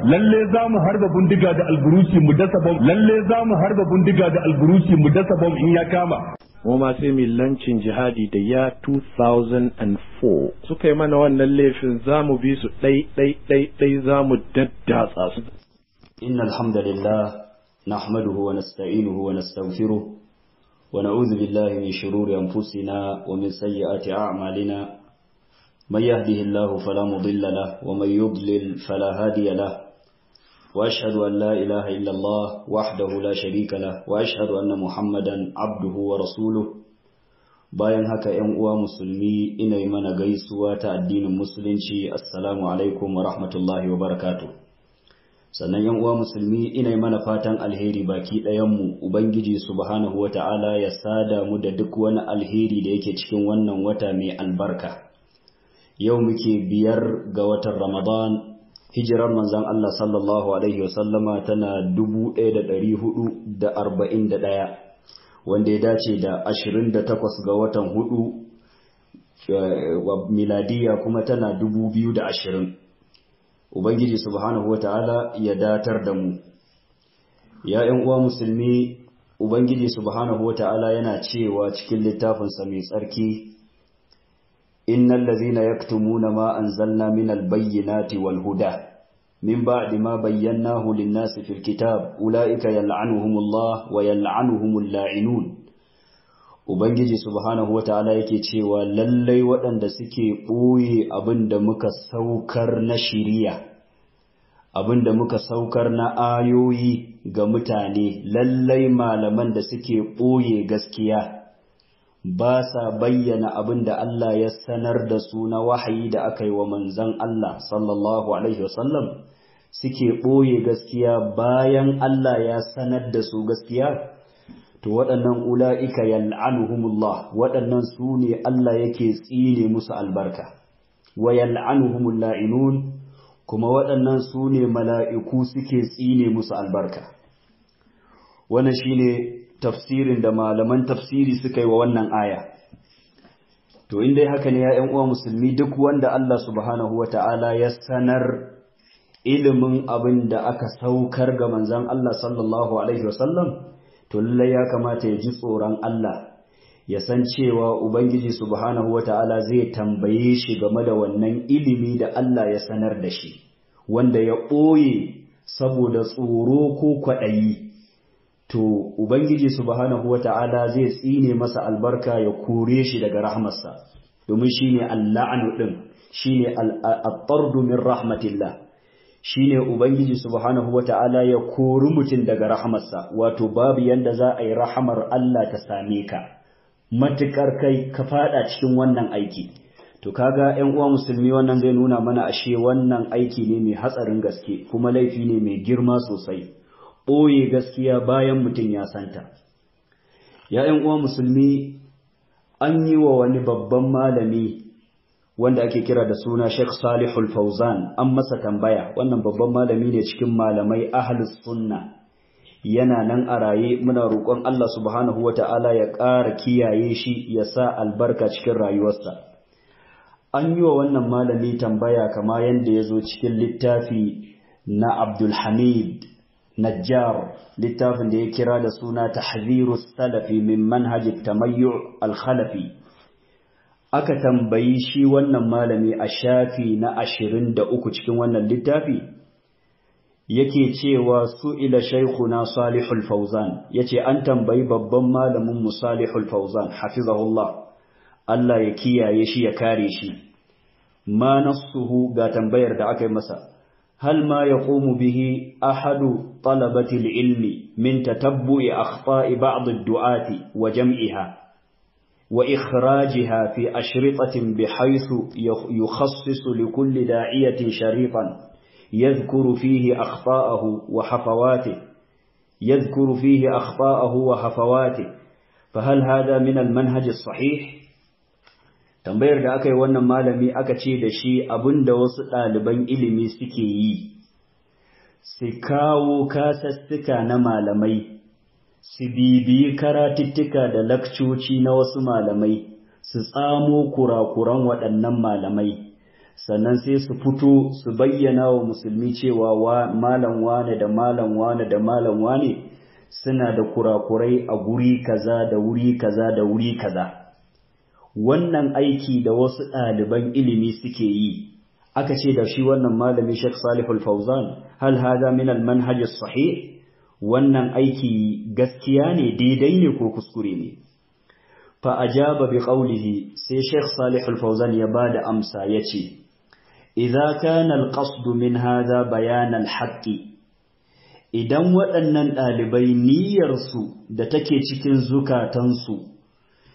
Lalle za mu harba bindiga da alburushi mu dasa bom. Lalle za mu harba bindiga da alburushi mu dasa bom in ya kama. Mu ma sai mu lancin jihadi da ya 2004 suka yi mana wannan laifin, za mu bi su ɗai ɗai ɗai ɗai, za mu daddatsa su. إن الحمد لله نحمده ونستعينه ونستغفره ونعوذ بالله من شرور أنفسنا ومن سيئات أعمالنا، من يهده الله فلا مضل له ومن يضلل فلا هادي له، وأشهد أن لا إله إلا الله وحده لا شريك له، وأشهد أن محمدا عبده ورسوله. Bayan haka, ‘yan uwa musulmi, ina yi mana gaisuwa ta addinin Musulunci: assalamu alaikum wa rahmatullahi wa barakatuh. Sannan, ‘yan uwa musulmi, ina yi mana fatan alheri baki ɗayanmu. Ubangiji Subhanahu wa Ta'ala ya sada mu da duk wani alheri da yake cikin wannan wata mai albarka. Yau muke 5 ga watan Ramadan, hijirar manzon Allah sallallahu alaihi wasallama tana 1441, wanda ya dace da 28 ga watan 4, miladiya kuma tana 2020. Ubangiji Subhanahu wata'ala ya datar da mu. Ya ‘yan uwa musulmi, Ubangiji Subhanahu wata'ala yana cewa cikin littafinsa mai tsarki: "Innal ladzina yaktumuna ma anzalna minal bayyinati wal huda min ba'di ma bayyanahu lin-nasi fil kitab, ulaika yal'anuhumullah wa yal'anuhumul la'inun." Ubangiji Subhanahu wata'ala yake cewa lallai waɗanda suke ɓoye abin da muka saukar na shiriya, abin da muka saukar na ayoyi ga mutane, lallai malaman da suke ɓoye gaskiya, ba sa bayyana abin da Allah ya sanar da su na wahayi da aka yi wa manzon Allah sallallahu alaihi wasallam, suke ɓoye gaskiya bayan Allah ya sanar da su gaskiya, to waɗannan ula'ika yal'anuhumullah, waɗannan su ne Allah yake tsine musu albarka, wa yal'anuhumul la'inun, kuma waɗannan su ne mala'iku suke tsine musu albarka. Wannan shine tafsirin da malaman tafsiri suka yi wa wannan aya. To, in dai haka ne, ya uwa musulmi, duk wanda Allah Subhanahu wata'ala ya sanar ilimin abin da aka saukar ga manzon Allah sallallahu alaihi wasallam, to lallai ya kamata ya ji tsoron Allah, ya san cewa Ubangiji Subhanahu wata'ala zai tambaye shi game da wannan ilimi da Allah ya sanar da shi, wanda ya ɓoye saboda tsoro ko kwaɗayi. To, Ubangiji Subhanahu wata'ala zai tsine masa albarka, ya kore shi daga rahmarsa, domin shine al-la'nu din, shine al-tardu min rahmatillah, shine Ubangiji Subhanahu wata'ala ya kori mutum daga rahmarsa, wato babu yanda za a yi rahamar Allah ta same ka matukar kai ka fada cikin wannan aiki. To, kaga, 'yan uwa musulmi, wannan zai nuna mana ashe wannan aiki ne mai hatsarin gaske, kuma laifi ne mai girma sosai, ɓoye gaskiya bayan mutum ya santa. Ya 'yan uwa musulmi, an yi wa wani babban malami wanda ake kira da suna Sheikh Salihul Fauzan, an masa tambaya. Wannan babban malami ne cikin malamai ahlus sunna, yana nan a raye. Muna roƙon Allah Subhanahu wata'ala ya ƙara kiyaye shi, ya sa albarka cikin rayuwarsa. An yi wa wannan malami tambaya kama yadda ya zo cikin littafi na Abdul Hamid Najjar, littafin da ya kira da suna Tahziru Salafi min Manhaj Tamayyu Al-Khalafi. Aka tambayi shi wannan malami a shafi na 23 cikin wannan littafi, yake cewa: "Su'ila shaykhuna Salihul Fawzan", yace an tambayi babban malamin mu Salihul Fawzan hafizahullah, Allah ya kiyaye shi ya kare shi. Ma nassuhu, ga tambayar da aka yi masa: "Hal ma yaqumu bihi ahadu talabati al-ilmi min tatabbu'i akhta'i ba'd ad-du'ati wa jam'iha wa ikhrajiha fi ashritatin bihaythu yukhassisu likulli da'iyatin sharitan يذكر فيه أخطاءه وحفواته يذكر فيه أخطاءه وهفواته، فهل هذا من المنهج الصحيح؟" Tambayar da aka yi wannan malami, aka ce da shi abinda wasu ɗaliban ilimi suke yi, su kawo kasassuka na malamai, su bibiyi karatuttuka da lakcoci na wasu malamai, su tsamo kurakuran waɗannan malamai, Sannan sai su fito su bayyana wa musulmi cewa wa malam wane da malam wane da malam wane suna da kurakurai a guri kaza da wuri kaza da wuri kaza. Wannan aiki da wasu ɗaliban ilimi suke yi, aka ce da shi wannan malami Sheikh Salihul Fauzan, hal hada min al manhaj sahih? Wannan aiki gaskiya ne, daidai ne ko kuskure ne? Fa ajaba bi qawlihi, sai Sheikh Salihul Fauzan ya bada amsa yace, idza kana al qasd min hada bayan al haqqi, idan waɗannan ɗalibai niyyarsu da take cikin zukatansu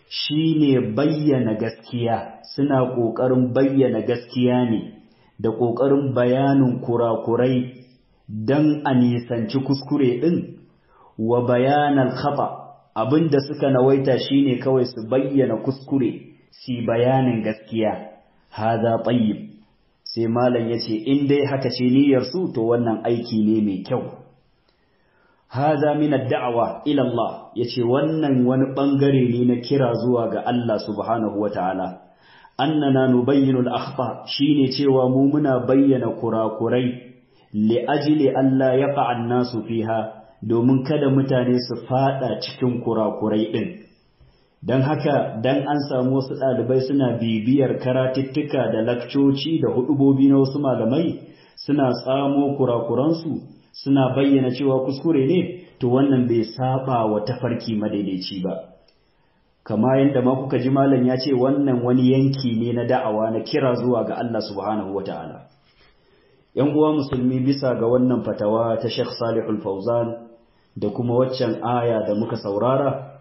shine bayyana gaskiya, suna ƙoƙarin bayyana gaskiya ne da ƙoƙarin bayanin kurakurai don a nisanci kuskure ɗin, wa bayanan khata, abinda suka nawaita shine kawai su bayyana kuskure, su bayanin gaskiya, haza tayyib. Sai malam yace in dai haka ce niyyar su, to wannan aiki ne mai kyau. Haza min ad-da'wa ila Allah, yace wannan wani bangare ne na kira zuwa ga Allah subhanahu wataala. Annana nubayyinu al-akhta, shine cewa mu muna bayyana kurakurai, li ajli alla yaqa an-nasu fiha, domin kada mutane su fada cikin kurakurai din. Dan haka dan an samu wasu dalibai suna bibiyar karatuttuka da lakcoci da hudubobi na wasu malamai, suna tsamo kurakuransu, suna bayyana cewa kuskure ne, to wannan bai saba wa tafarki madaidaici ba. Kama yadda ma kuka ji malam ya ce wannan wani yanki ne na da'awa, na kira zuwa ga Allah subhanahu wataala. Yan uwa musulmi, bisa ga wannan fatawa ta Sheikh Salihul Fauzan da kuma waccan aya da muka saurara,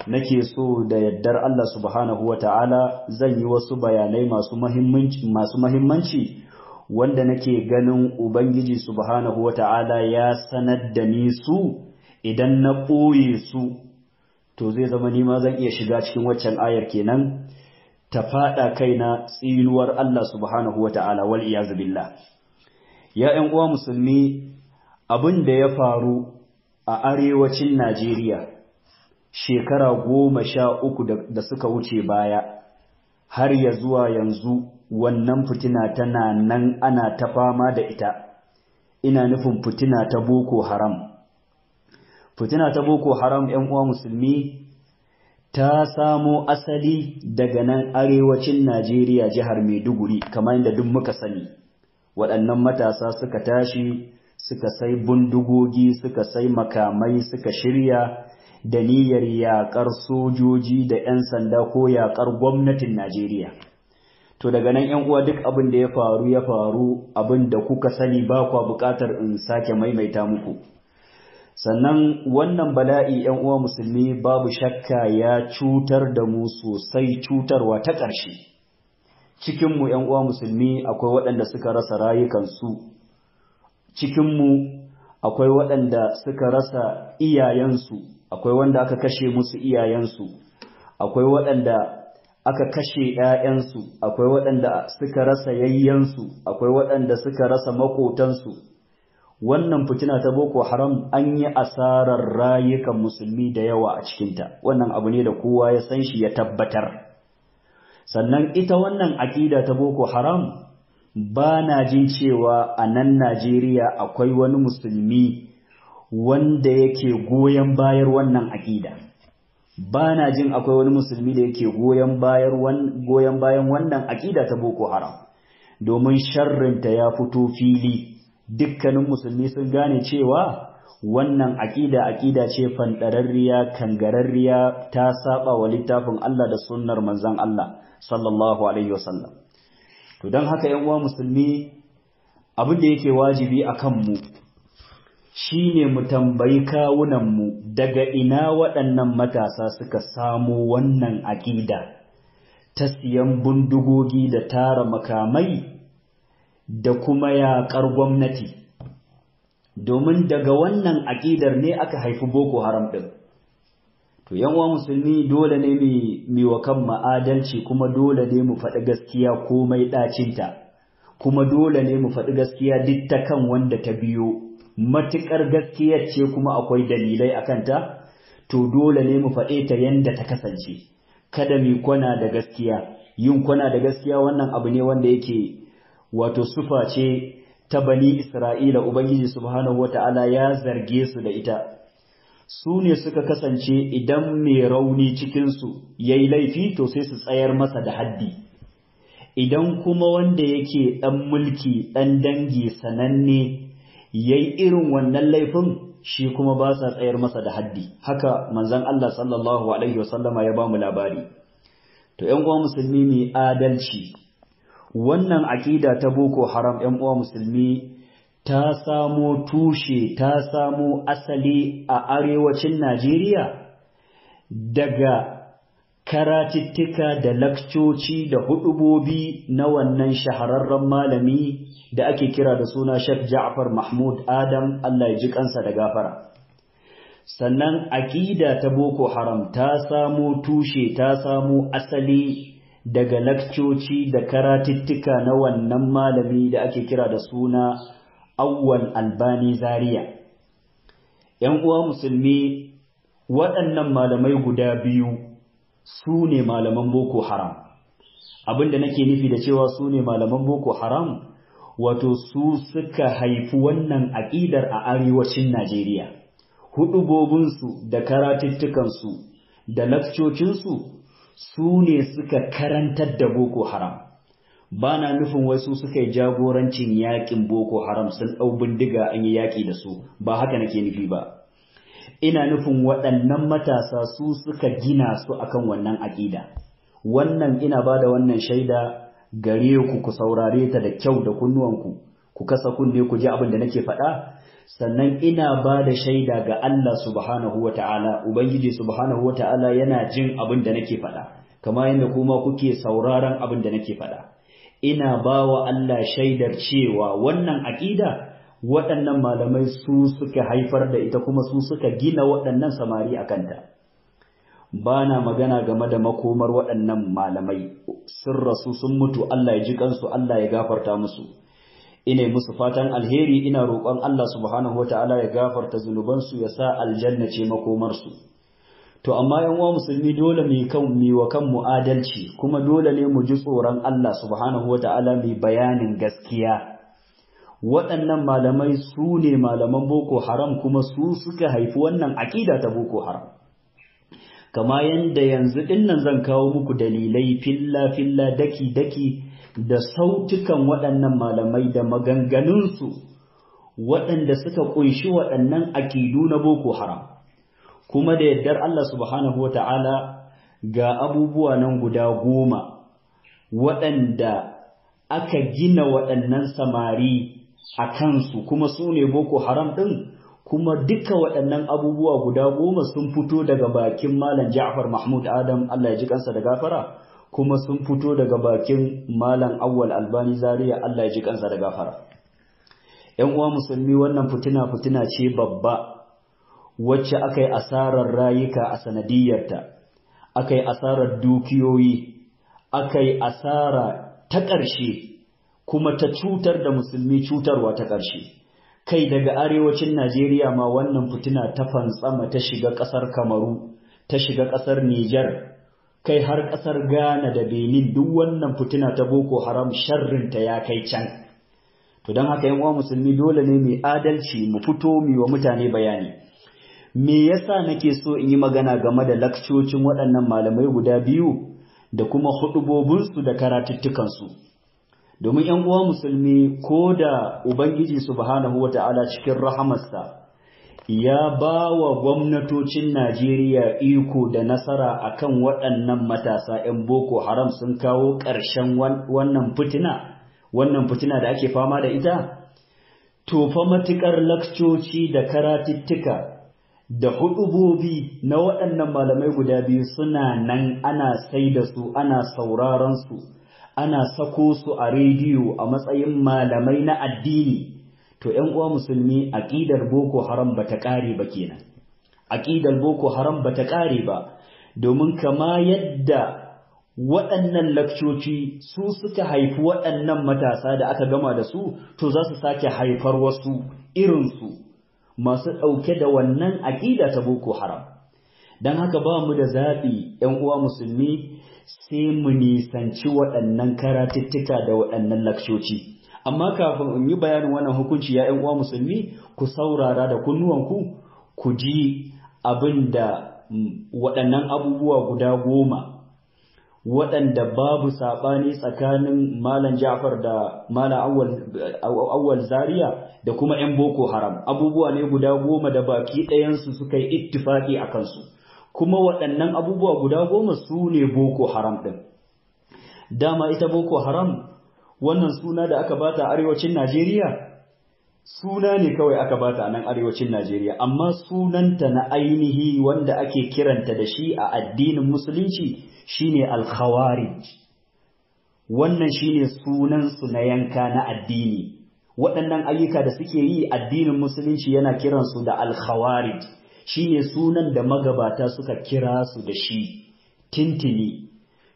nake so da yaddar Allah subhanahu wataala zan yi wasu bayanai masu muhimmanci, masu muhimmanci wanda nake ganin Ubangiji subhanahu wata'ala ya sanar da ni su, idan na ɓoye su to zai zama ni ma zan iya shiga cikin waccan ayar kenan, ta faɗa kaina tsinuwar Allah subhanahu wata'ala, wal iyazu billah. Ya ƴan uwa musulmi, abin da ya faru a arewacin Najeriya shekara 13 da suka wuce baya har ya zuwa yanzu, wannan fitina tana nan ana ta fama da ita. Ina nufin fitina ta Boko Haram. Fitina ta Boko Haram, ƴan uwa musulmi, ta samo asali daga nan arewacin Najeriya, jihar Maiduguri, kamar yadda duk muka sani. Waɗannan matasa suka tashi, suka sai bindigogi, suka sai makamai, suka shirya da niyyar yaƙar sojoji da 'yan sanda ko yaƙar gwamnatin Najeriya. To daga nan, 'yan uwa, duk abin da ya faru ya faru, abin da kuka sani ba kwa buƙatar in sake maimaita muku. Sannan wannan bala'i, 'yan uwa musulmi, babu shakka ya cutar da mu sosai, cutarwa ta ƙarshe. Cikinmu, 'yan uwa musulmi, akwai waɗanda suka rasa rayukansu. Cikinmu akwai waɗanda suka rasa iyayensu, akwai wanda aka kashe musu iyayensu, akwai waɗanda aka kashe ‘ya'yansu, akwai waɗanda suka rasa yayyansu, akwai waɗanda suka rasa maƙotansu. Wannan fitina ta Boko Haram an yi asarar rayukan musulmi da yawa a cikinta, wannan abu ne da kowa ya san shi ya tabbatar. Sannan ita wannan aƙida ta Boko Haram, ba na jin cewa a nan Najeriya akwai wani musulmi wanda yake goyon bayar wannan aƙida. Ba na jin akwai wani musulmi da yake goyon bayan wannan aƙida ta Boko Haram, domin sharrinta ya fito fili. Dukkanin musulmi sun gane cewa wannan aƙida aƙida ce fanɗararriya, kangararriya, ta saba wa littafin Allah da sunnar manzon Allah sallallahu alaihi wasallam. To don haka, ‘yan uwa musulmi, abin da yake wajibi a kanmu shine mu tambayi kawunanmu daga ina waɗannan matasa suka samo wannan aƙida ta siyan bindigogi da tara makamai da kuma yaƙar gwamnati, domin daga wannan aƙidar ne aka haifi Boko Haram ɗin. To, ‘yan uwa musulmi, dole ne mu wa kan adalci, kuma dole ne mu faɗi gaskiya komai ɗacinta, kuma dole ne mu faɗi gaskiya duk ta kan wanda ta biyo, matuƙar gaskiyar ce kuma akwai dalilai a kanta, to dole ne mu faɗe ta yanda ta kasance. Kada mu kwana da gaskiya. Yin kwana da gaskiya wannan abu ne wanda yake Wato sufa ce ta Bani Isra'ila, Ubangiji subhanahu wata'ala ya zarge su da ita. Su ne suka kasance idan mai rauni cikinsu ya yi laifi, to sai su tsayar masa da haddi. Idan kuma wanda yake ɗan mulki, ɗan dangi sananne ya yi irin wannan laifin, shi kuma ba sa tsayar masa da haddi. Haka manzon Allah sallallahu alaihi wasallama ya ba mu labari. To ƴan uwa musulmi, mai adalci. Wannan aƙida ta Boko Haram, ƴan uwa musulmi, ta samo tushe, ta samo asali a arewacin Najeriya daga karatittika da lakcoci da hudubobi na wannan shahararren malami da ake kira da suna Sheikh Ja'far Mahmud Adam, Allah ya ji kansa da gafara. Sannan aƙida ta Boko Haram ta samo tushe, ta samo asali daga lakcoci da karatittika na wannan malami da ake kira da suna Awwal Albani Zaria. ‘Yan uwa musulmi, waɗannan malamai guda biyu su ne malaman Boko Haram. Abinda nake nufi da cewa su ne malaman Boko Haram, wato su suka haifi wannan aƙidar a arewacin Najeriya. Hudubobinsu da karatuttukansu da lakcocinsu su ne suka karantar da Boko Haram. Ba na nufin wasu suka yi jagorancin yaƙin Boko Haram, sun ɗau bindiga an yi yaƙi da su, ba haka nake nufi ba. Ina nufin waɗannan matasa su suka gina su akan wannan aƙida. Wannan ina ba da wannan shaida gare ku, ku saurare ta da kyau da kunnuwanku, ku kasa kunne ku ji abin da nake faɗa. Sannan ina ba da shaida ga Allah subhanahu wa ta'ala, Ubangiji subhanahu wa ta'ala yana jin abin da nake faɗa, kama yadda kuma kuke sauraron abin da nake faɗa. Ina ba wa Allah shaidar cewa wannan aƙida waɗannan malamai su suka haifar da ita, kuma su suka gina waɗannan samari a kanta. Ba na magana game da makomar waɗannan malamai, sun rasu, sun mutu, Allah ya ji kansu, Allah ya gafarta musu. Ina musu fatan alheri, ina roƙon Allah subhanahu wata'ala ya gafarta zunubansu, ya sa aljanna ce makomarsu. To amma yan uwa musulmi, dole mu kan mu wa kanmu adalci, kuma dole ne mu ji tsoron Allah subhanahu wata'ala, mu bayanin gaskiya. Waɗannan malamai su ne malaman Boko Haram, kuma su suka haifi wannan aƙida ta Boko Haram. Kama yanda yanzu dinnan zan kawo muku dalilai filla filla, daki daki, da sautukan waɗannan malamai da maganganunsu waɗanda suka ƙunshi waɗannan aƙidu na Boko Haram. Kuma da yardar Allah subhanahu wa ta'ala, ga abubuwa nan guda 10 waɗanda aka gina waɗannan samari a kansu, kuma su ne Boko Haram ɗin, kuma duka waɗannan abubuwa guda 10 sun fito daga bakin Malam Ja'far Mahmud Adam, Allah ya ji kansa da gafara, kuma sun fito daga bakin Malam Awwal Albani Zaria, Allah ya ji kansa da gafara. ‘Yan uwa musulmi, wannan fitina fitina ce babba wacce aka yi asarar rayuka a sanadiyarta, aka yi asarar dukiyoyi, aka yi asara ta ƙarshe, kuma ta cutar da musulmi cutarwa ta ƙarshe. Kai, daga arewacin Najeriya ma wannan fitina ta fantsama ta shiga ƙasar Kamaru, ta shiga ƙasar Nijar, kai har ƙasar Ghana da Benin, duk wannan fitina ta Boko Haram sharrinta ya kai can. To don haka, yan uwa musulmi, dole ne mu adalci, mu fito mu wa mutane bayani. Me yasa nake so in yi magana game da lakcocin waɗannan malamai guda biyu da kuma hudubobinsu da karatuttukansu? Domin ‘yan uwa musulmi, ko da Ubangiji subhanahu wa ta'ala cikin rahamarsa ya ba wa gwamnatocin Najeriya iko da nasara akan waɗannan matasa ‘yan Boko Haram, sun kawo ƙarshen wannan fitina, wannan fitina da ake fama da ita, to fa matuƙar lakcoci da karatuttuka da hudubobi na waɗannan malamai guda biyu suna nan ana sai da su, ana sauraron su, ana sako su a rediyo a matsayin malamai na addini, to ƴan uwa musulmi, aqidar Boko Haram bata ƙare ba kenan. Aqidar Boko Haram bata ƙare ba, domin kama yadda waɗannan lakcoci su suka haifi waɗannan matasa da aka gama da su, to za su sake haifar wasu irinsu masu ɗauke da wannan aƙida ta Boko Haram. Don haka ba mu da zaɓi, ‘yan uwa musulmi, sai mu nisanci waɗannan karatuttuka da waɗannan lakcoci. Amma kafin in yi bayanin wannan hukunci, ya ƴan uwa musulmi, ku saurara da kunnuwanku ku ji abin da waɗannan abubuwa guda 10 waɗanda babu saɓani tsakanin Malam Ja'far da Malam Awwal Zaria da kuma 'yan Boko Haram. Abubuwa ne guda 10 da baki ɗayansu suka yi ittifaki a kansu, kuma waɗannan abubuwa guda 10 su ne Boko Haram ɗin. Dama ita Boko Haram, wannan suna da aka bata a arewacin Najeriya, suna ne kawai aka bata a nan arewacin Najeriya, amma sunanta na ainihi wanda ake kiranta da shi a addinin musulunci shine al-khawarij. Wannan shine sunan su na yanka na addini. Waɗannan ayyuka da suke yi, addinin musulunci yana kiransu da al-khawarij, shine sunan da magabata suka kira su da shi tintini.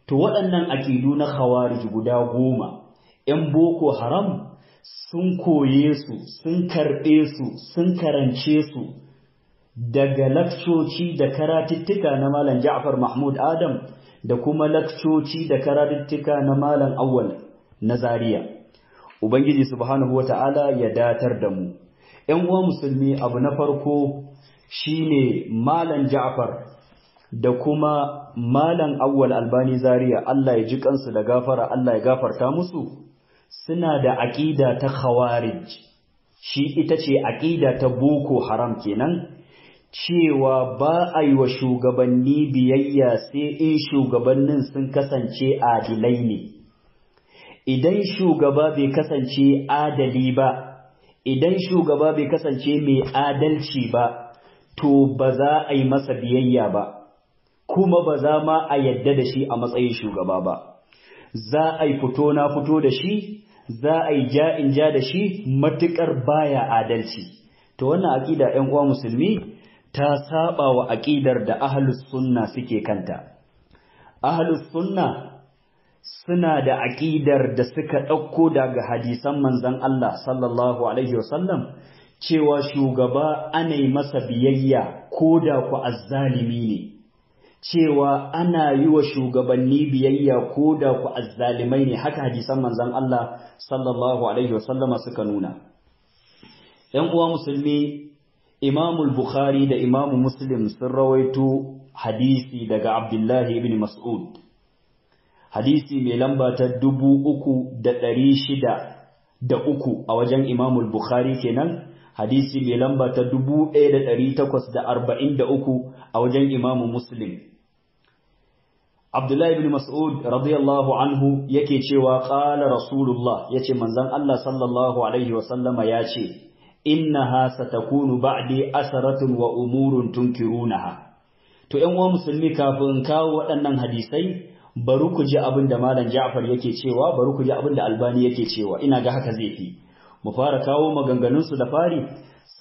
To waɗannan aƙidu na khawarij guda 10, 'yan Boko Haram sun koye su, sun karɓe su, sun karance su daga lakcoci da karatuttuka na Malam Ja'far Mahmud Adam da kuma lakcoci da karatuttuka na Malam Awwal na Zaria. Ubangiji subhanahu wata'ala ya datar da mu. ‘Yan uwa musulmi, abu na farko shine Malam Ja'far da kuma Malam Awwal Albani Zaria, Allah ya ji kansu da gafara, Allah ya gafarta musu, suna da aƙida ta khawarij. Shi ita ce aƙida ta Boko Haram kenan, cewa ba a yi wa shugabanni biyayya sai in shugabannin sun kasance adilai ne. Idan shugaba bai kasance adali ba, idan shugaba bai kasance mai adalci ba, to ba za a yi masa biyayya ba, kuma ba za ma a yadda da shi a matsayin shugaba ba. Za a yi fito na fito da shi, za a yi ja in ja da shi, matuƙar baya adalci. To wannan aƙida, 'yan uwa musulmi, ta saba wa aƙidar da ahlus sunna suke kanta. Ahlus sunna suna da aƙidar da suka ɗauko daga hadisan manzon Allah sallallahu alaihi wasallam, cewa shugaba ana yi masa biyayya ko da ku azzalimi ne, cewa ana yi wa shugabanni biyayya ko da ku azzalimai ne. Haka hadisan manzon Allah sallallahu alaihi wasallama suka nuna. ‘Yan uwa musulmi, Imamul Bukhari da Imamu Muslim sun rawaito hadisi daga Abdullahi ibn Mas'ud, hadisi mai lamba ta 3603 a wajen Imamul Bukhari kenan, hadisi mai lamba ta 1843 a wajen Imamu Muslim. Abdullahi ibn Mas'ud radiyallahu anhu yake cewa qala Rasulullah, yace manzon Allah sallallahu alaihi wa sallama yace, innaha satakunu ba'di asaratun wa umurun tunkirunaha. To ƴan uwa musulmi, kafin kawo waɗannan hadisai, bari ku ji abin da Malam Ja'far yake cewa, bari ku ji abin da Albani yake cewa. Ina ga haka zai fi mu fara kawo maganganun su da fari,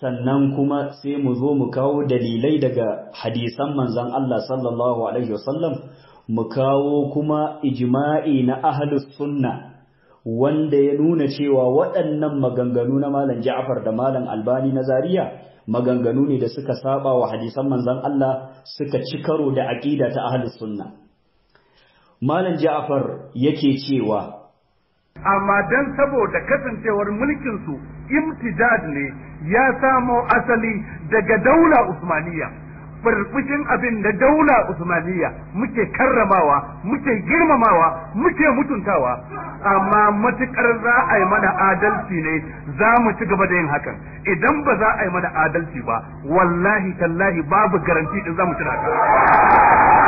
sannan kuma sai mu zo mu kawo dalilai daga hadisan manzon Allah sallallahu alaihi wasallam, mu kawo kuma ijma'i na ahlus sunna wanda ya nuna cewa waɗannan maganganu na Malam Ja'far da Malam Albani na Zaria maganganu ne da suka saba wa hadisan manzon Allah, suka ci karo da aqida ta ahlus sunna. Malam Ja'far yake cewa, amma dan saboda kasancewar mulkin su imtidad ne, ya samo asali daga daula Usmaniyya, farfushin abin da daula Usmaniyya muke karramawa, muke girmamawa, muke mutuntawa. Amma matukar za a yi mana adalci ne za mu ci gaba da yin hakan. Idan ba za a yi mana adalci ba, wallahi tallahi babu garanti din za mu ci haka.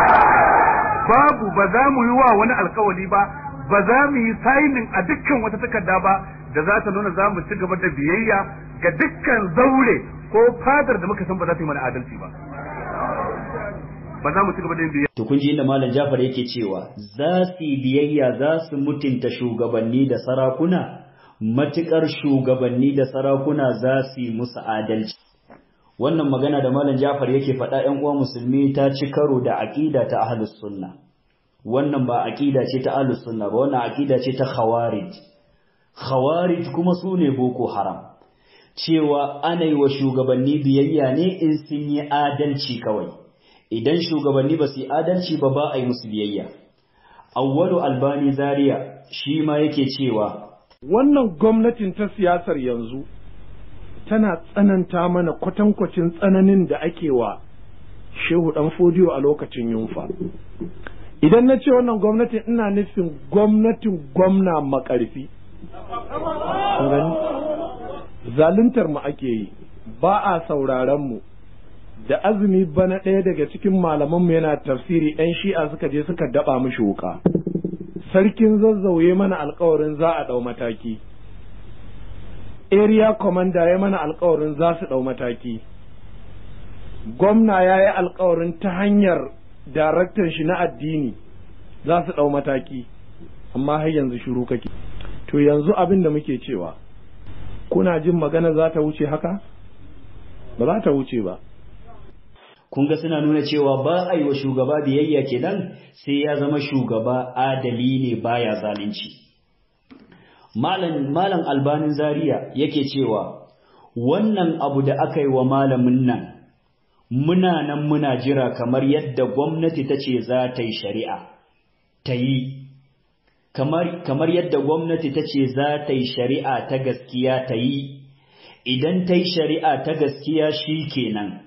Babu, ba za mu yi wa wani alkawali ba, ba za mu yi signing a dukkan wata takarda ba da za ta nuna za mu ci gaba da biyayya ga dukkan zaure ko fadar da muka san ba za ta yi mana adalci ba. Ba za mu ci gaba da yin biyayya. To kun ji inda Malam Jafar yake cewa za su yi biyayya, za su mutunta shugabanni da sarakuna, matukar shugabanni da sarakuna za su yi musu adalci. Wannan magana da Malam Jafar yake faɗa, ƴan uwa musulmi, ta ci karo da aqida ta ahlus sunna. Wannan ba aqida ce ta ahlus sunna ba, wannan aqida ce ta khawarij. Khawarij kuma su ne Boko Haram. Cewa ana yi wa shugabanni biyayya ne in sun yi adalci kawai. Idan shugabanni ba su yi adalci ba, ba a yi musu biyayya. Awwalu Albani Zaria shi ma yake cewa Wannan gwamnatin ta siyasar yanzu tana tsananta mana kwatankwacin tsananin da ake wa Shehu Dan Fodiyo a lokacin Yunfa. Idan na ce wannan gwamnatin, ina nufin gwamnatin gwamna Makarfi. Zaluntar mu ake yi, ba a sauraron mu. Da azumi bana, ɗaya daga cikin malamanmu yana tafsiri, 'yan Shi'a suka je suka daba mishi wuka. Sarkin Zazzau ya mana alkawarin za a ɗau mataki, area commander ya mana alkawarin za su ɗau mataki, gwamna ya yi alkawarin ta hanyar daraktan shi na addini za su ɗau mataki, amma har yanzu shiru kake. To yanzu abin da muke cewa, kuna jin magana za ta wuce haka? Ba za ta wuce ba. Kun ga suna nuna cewa ba a yi wa shugaba biyayya kenan sai ya zama shugaba adali ne, baya zalunci. Malam Albanin Zaria yake cewa wannan abu da aka yi wa malamin nan, muna nan muna jira kamar yadda gwamnati ta ce za ta yi shari'a ta yi, kamar yadda gwamnati ta ce za ta yi shari'a ta gaskiya ta yi. Idan ta yi shari'a ta gaskiya shi kenan.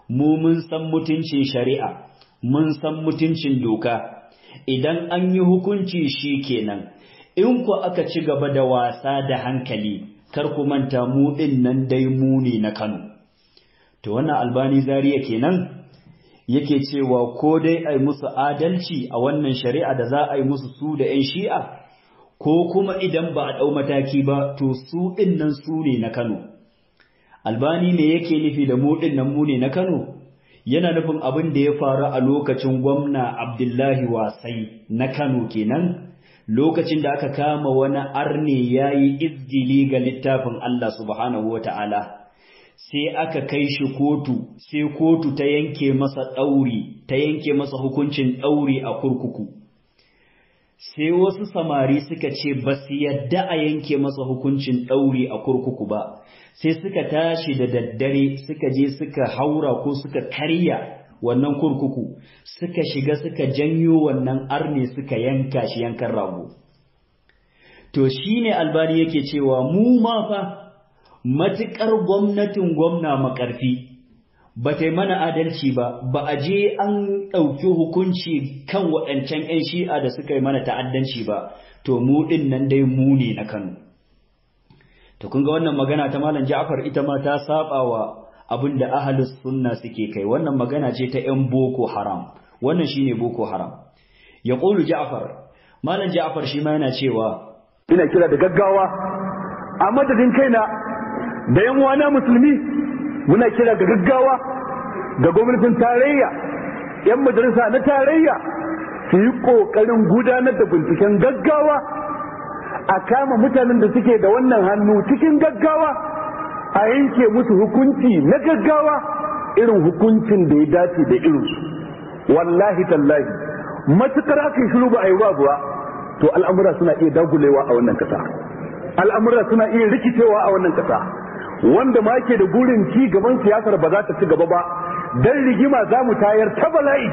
Mu mun san mutuncin shari'a, mun san mutuncin doka. Idan an yi hukunci shi kenan. In ku aka ci gaba da wasa da hankali, kar ku manta mu ɗin nan dai mu ne na Kano. To wannan Albani Zaria kenan yake cewa ko dai ai musu adalci a wannan shari'a da za a yi musu su da 'yan Shi'a, ko kuma idan ba a ɗau mataki ba, to su ɗin nan su ne na Kano. Albani me yake nufi da mu ɗin nan mu ne na Kano? Yana nufin abin da ya faru a lokacin gwamna Abdullahi Wasai na Kano kenan, lokacin da aka kama wani arne yayi izgili ga littafin Allah subhanahu wata'ala, sai aka kai shi kotu, sai kotu ta yanke masa ɗauri, ta yanke masa hukuncin ɗauri a kurkuku. Sai wasu samari suka ce ba su yadda a yanke masa hukuncin ɗauri a kurkuku ba, sai suka tashi da daddare suka je suka haura ko suka karya wannan kurkuku, suka shiga, suka janyo wannan arne, suka yanka shi yankan rago. To shine Albani yake cewa mu ma fa matuƙar gwamnatin gwamna Makarfi ba ta yi mana adalci ba, ba a je an ɗauki hukunci kan waɗancan 'yan Shi'a da suka yi mana ta'addanci ba, to mu ɗin nan dai mu ne na Kano. To kun ga wannan magana ta Malam Ja'far ita ma ta saba wa abin da ahlus sunna suke kai. Wannan magana ce ta 'yan Boko Haram. Wannan shine Boko Haram. Yaqulu Ja'far, Malam Ja'far shi ma yana cewa ina kira da gaggawa a madadin kaina da yan uwana musulmi, muna kira ga gaggawa ga gwamnatin tarayya, yan majalisa na tarayya, su yi kokarin gudanar da binciken gaggawa a kama mutanen da suke da wannan hannu cikin gaggawa, a yanke musu hukunci na gaggawa, irin hukuncin da ya dace da irinsu. Wallahi tallahi, matukar aka yi shiru ba a yi ba, to al'amura suna iya dagulewa a wannan kasa, al'amura suna iya rikicewa a wannan kasa. Wanda ma ke da gurin ci gaban siyasar ba za ta ci gaba ba, dan rigima za mu tayar ta bala'i,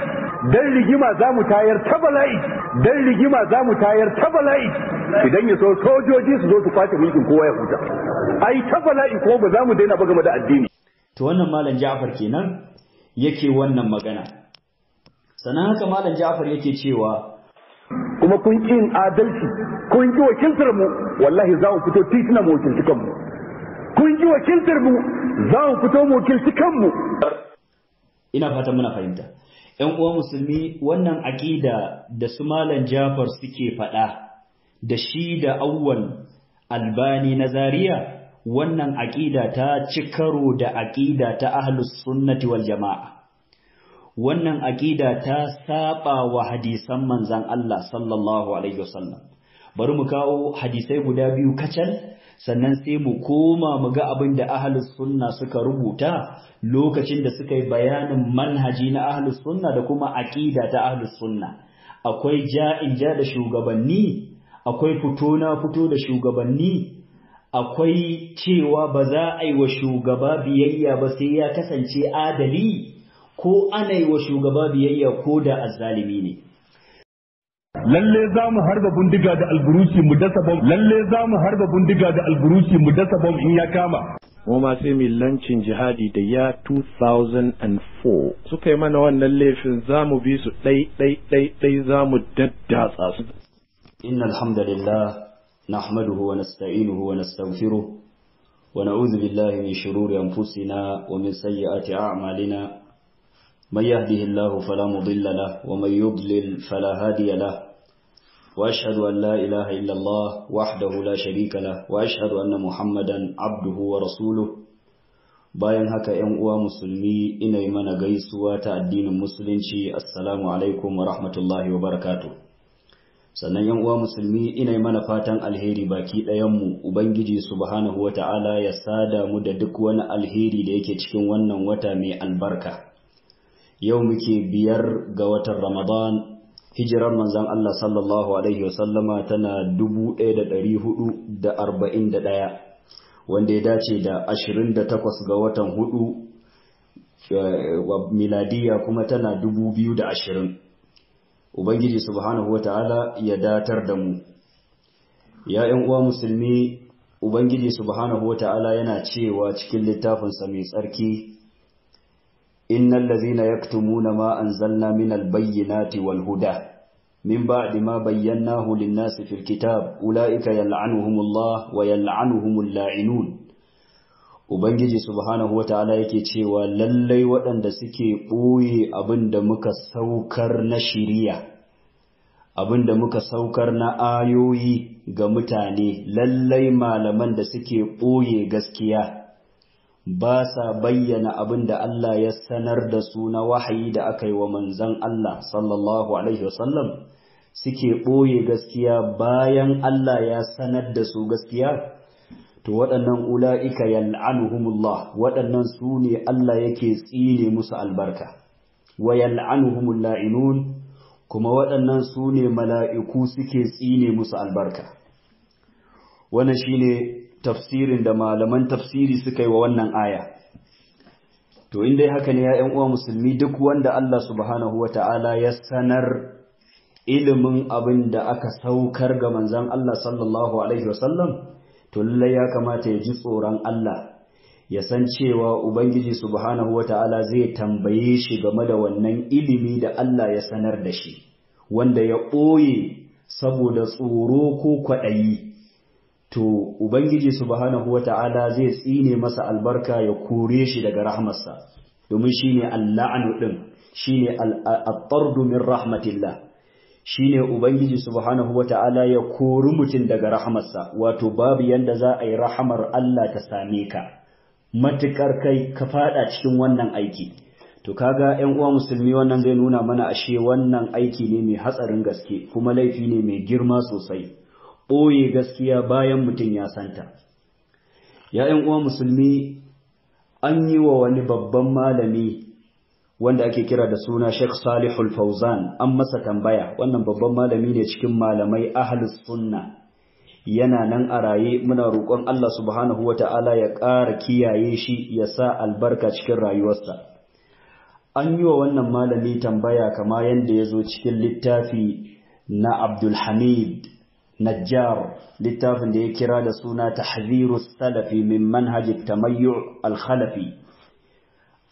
dan rigima za mu tayar ta bala'i, dan rigima za mu tayar ta bala'i. Idan ya so sojoji su zo su kwace mulkin, kowa ya huta. Ai ta bala'i ko ba za mu daina ba game da addini. To wannan Malam Ja'far kenan yake wannan magana. Sannan haka Malam Ja'far yake cewa kuma kun ƙi yin adalci, kun ƙi wakiltar mu, wallahi za mu fito tituna mu wakilci kanmu. Kun ƙi wakiltar mu, za mu fito mu wakilci kanmu. Ina fatan muna fahimta, ƴan uwa musulmi. Wannan aƙida da su Malam Jafar suke faɗa da shi da Awwal Albani na Zaria, wannan aƙida ta ci karo da aƙida ta ahlus sunnati wal jama'a. Wannan aƙida ta saba wa hadisan manzan Allah sallallahu alaihi wasallam. Bari mu kawo hadisai guda biyu kacal, sannan sai mu koma mu ga abin da ahlus sunna suka rubuta lokacin da suka yi bayanin manhaji na ahlus sunna da kuma aqida ta ahlus sunna. Akwai ja'in ja da shugabanni, akwai fito na fito da shugabanni, akwai cewa ba za a yi wa shugaba biyayya ba sai ya kasance adali, ko ana yi wa shugaba biyayya ko da azzalimi ne. Lalle za mu harba bindiga da alburushi mu dasa bom, lalle za mu harba bindiga da alburushi mu dasa bom in ya kama. Mu ma sai mu lancin jihadi da ya 2004 suka yi mana wannan laifin, za mu bi su ɗai ɗai ɗai ɗai, za mu daddatsa su. Innal hamdalillah nahmaduhu wa nasta'inuhu wa nastaghfiruh wa na'udhu billahi min shururi anfusina wa min sayyiati a'malina. Man yahdihillahu fala mudilla lahu wa man yudlil fala hadiya lahu. وأشهد أن لا إله إلا الله وحده لا شريك له وأشهد أن محمدا عبده ورسوله. Bayan haka, ‘yan uwa musulmi, ina yi mana gaisuwa ta addinin musulunci: assalamu alaikum wa rahmatullahi wa barakatuh. Sannan, ‘yan uwa musulmi, ina yi mana fatan alheri baki ɗayanmu. Ubangiji subhanahu wa ta'ala ya sada mu da duk wani alheri da yake cikin wannan wata mai albarka. Yau muke 5 ga watan Ramadan, hijirar manzon Allah sallallahu alaihi wasallama tana 1441, wanda ya dace da 28 ga watan 4, miladiya kuma tana 2020. Ubangiji subhanahu wataala ya datar da mu. Ya ƴan uwa musulmi, Ubangiji subhanahu wataala yana cewa cikin littafinsa mai tsarki: "Innal ladzina yaktumuna ma anzalna minal bayyinati wal huda min ba'di ma bayyanahu lin-nasi fil kitab ulaika yal'anuhumullah wa yal'anuhumul la'inun." Ubangiji subhanahu wata'ala yake cewa lallai waɗanda suke ɓoye abin da muka saukar na shiriya, abin da muka saukar na ayoyi ga mutane, lallai malaman da suke ɓoye gaskiya ba sa bayyana abin da Allah ya sanar da su na wahayi da aka yi wa manzon Allah sallallahu alaihi wasallam, suke ɓoye gaskiya bayan Allah ya sanar da su gaskiya, to waɗannan ula'ika yal'anuhumullah, waɗannan su ne Allah yake tsine musu albarka, wa yal'anuhumul la'inun, kuma waɗannan su ne mala'iku suke tsine musu albarka. Wannan shine tafsirin da malaman tafsiri suka yi wa wannan aya. To, in dai haka ne, ya uwa musulmi, duk wanda Allah subhanahu wata'ala ya sanar ilimin abin da aka saukar ga manzon Allah sallallahu alaihi wasallam, to lallai ya kamata ya ji tsoron Allah, ya san cewa Ubangiji subhanahu wata'ala zai tambaye shi game da wannan ilimi da Allah ya sanar da shi, wanda ya ɓoye saboda tsoro ko kwaɗayi. To, Ubangiji subhanahu wata'ala zai tsine masa albarka, ya kore shi daga rahmarsa, domin shine al-la'nu din, shine al-tardu min rahmatillah, shine Ubangiji subhanahu wata'ala ya kori mutum daga rahmarsa, wato babu yanda za a yi rahamar Allah ta same ka matukar kai ka fada cikin wannan aiki. To, kaga, ƴan uwa musulmi, wannan zai nuna mana ashe wannan aiki ne mai hatsarin gaske, kuma laifi ne mai girma sosai, ɓoye gaskiya bayan mutum ya santa. Ya ƴan uwa musulmi, an yi wa wani babban malami wanda ake kira da suna Sheikh Salihul Fauzan, an masa tambaya. Wannan babban malami ne cikin malamai ahlus sunna, yana nan a raye, muna roƙon Allah subhanahu wata'ala ya ƙara kiyaye shi, ya sa albarka cikin rayuwarsa. An yi wa wannan malami tambaya kama yadda ya zo cikin littafi na Abdul Hamid Najjar, littafin da ya kira da suna Tahziru Salafi min Manhaj Tamayyu Al-Khalafi.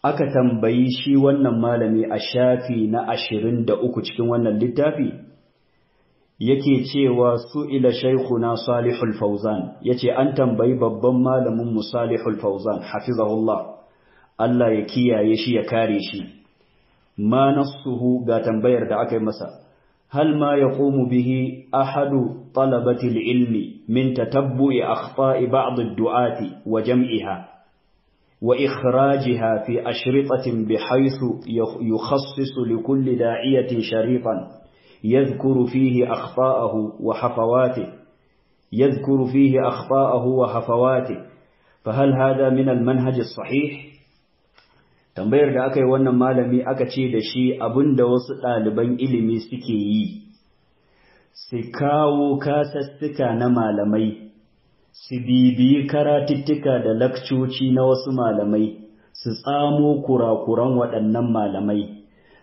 Aka tambayi shi wannan malami a shafi na 23 cikin wannan littafi, yake cewa: "Su'ila shaykhuna Salihul Fawzan", yace an tambayi babban malamin mu Salihul Fawzan hafizahullah, Allah ya kiyaye shi ya kare shi, ma nassuhu, ga tambayar da aka yi masa: "Hal ma yaqumu bihi ahadu talabati ilmi min tatabbu'i akhta'i ba'd ad-du'ati wa jam'iha wa ikhrajiha fi ashritatin bihaythu yukhassisu likulli da'iyatin sharitan يذكر فيه أخطاءه وحفواته يذكر فيه أخطاءه وهفواته، فهل هذا من المنهج الصحيح؟" Tambayar da aka yi wannan malami, aka ce da shi abinda wasu ɗaliban ilimi suke yi, su kawo kasassuka na malamai, su bibiyi karatuttuka da lakcoci na wasu malamai, su tsamo kurakuran waɗannan malamai,